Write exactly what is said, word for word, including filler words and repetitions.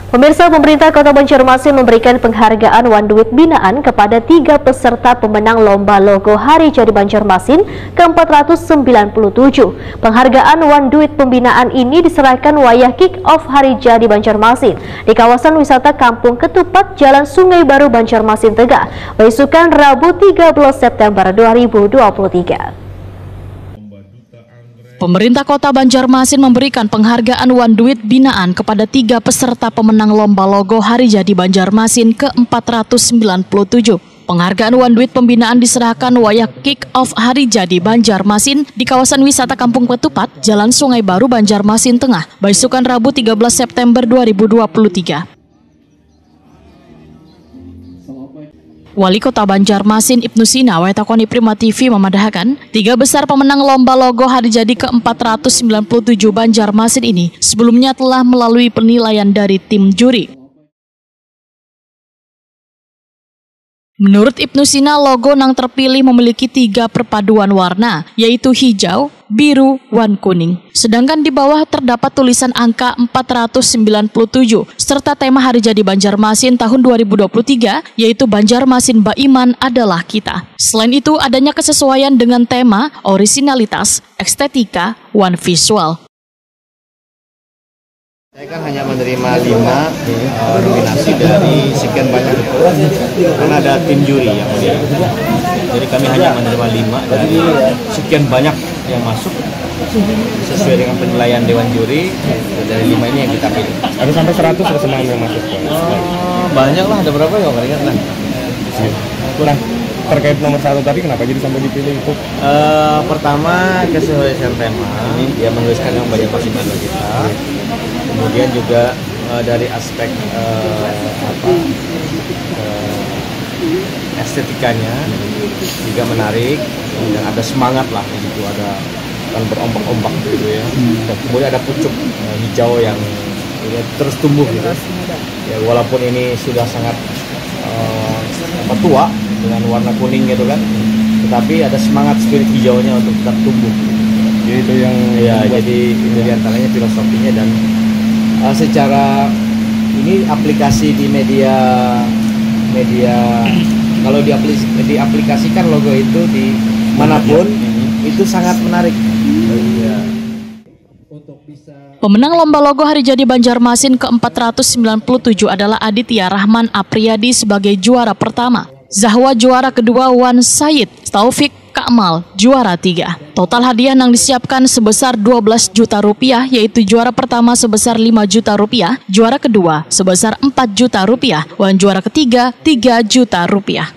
Pemirsa, pemerintah Kota Banjarmasin memberikan penghargaan wan duit binaan kepada tiga peserta pemenang Lomba Logo Hari Jadi Banjarmasin ke empat ratus sembilan puluh tujuh. Penghargaan wan duit pembinaan ini diserahkan wayah kick off Hari Jadi Banjarmasin di kawasan wisata Kampung Ketupat, Jalan Sungai Baru, Banjarmasin Tengah, baisukan Rabu tiga belas September dua ribu dua puluh tiga. Pemerintah Kota Banjarmasin memberikan penghargaan wan duit binaan kepada tiga peserta pemenang Lomba Logo Hari Jadi Banjarmasin ke empat ratus sembilan puluh tujuh. Penghargaan wan duit pembinaan diserahkan wayah kick off Hari Jadi Banjarmasin di kawasan wisata Kampung Ketupat, Jalan Sungai Baru, Banjarmasin Tengah, baisukan Rabu tiga belas September dua ribu dua puluh tiga. Wali Kota Banjarmasin Ibnu Sina, wayah takoni Prima T V, memadahakan, tiga besar pemenang Lomba Logo Hari Jadi ke empat ratus sembilan puluh tujuh Banjarmasin ini sebelumnya telah melalui penilaian dari tim juri. Menurut Ibnu Sina, logo nang terpilih memiliki tiga perpaduan warna, yaitu hijau, biru, wan kuning. Sedangkan di bawah terdapat tulisan angka empat ratus sembilan puluh tujuh serta tema Hari Jadi Banjarmasin tahun dua ribu dua puluh tiga, yaitu Banjarmasin Baiman Adalah Kita. Selain itu, adanya kesesuaian dengan tema, orisinalitas, estetika, wan visual. Saya kan hanya menerima lima eh, nominasi dari sekian banyak itu, karena ada tim juri yang menilai. Jadi kami hanya menerima lima dari sekian banyak yang masuk, sesuai dengan penilaian dewan juri. Dari lima ini yang kita pilih. Ada sampai seratus pesanan yang masuk? Oh, banyak lah, ada berapa ya, nggak ingat lah. Nah, terkait nomor satu tadi, kenapa jadi sampai dipilih itu? Eh, pertama, kesesuaian tema, dia menuliskan yang banyak pertimbangan kita. Kemudian juga eh, dari aspek eh, apa eh, estetikanya juga menarik, dan ada semangat lah di situ, ada kan berombak-ombak gitu ya. Dan kemudian ada pucuk eh, hijau yang ya, terus tumbuh gitu. Ya, walaupun ini sudah sangat eh, apa, tua dengan warna kuning gitu kan, tetapi ada semangat spirit hijaunya untuk tetap tumbuh. Jadi itu yang Ya, membuat jadi itu diantaranya filosofinya. Dan eh, secara ini aplikasi di media media kalau diaplis- diaplikasikan logo itu di manapun, itu sangat menarik. Pemenang Lomba Logo Hari Jadi Banjarmasin ke empat ratus sembilan puluh tujuh adalah Aditya Rahman Apriyadi sebagai juara pertama, Zahwa juara kedua, wan Said Taufik Kamal juara tiga. Total hadiah nang disiapkan sebesar dua belas juta rupiah, yaitu juara pertama sebesar lima juta rupiah, juara kedua sebesar empat juta rupiah, wan juara ketiga tiga juta rupiah.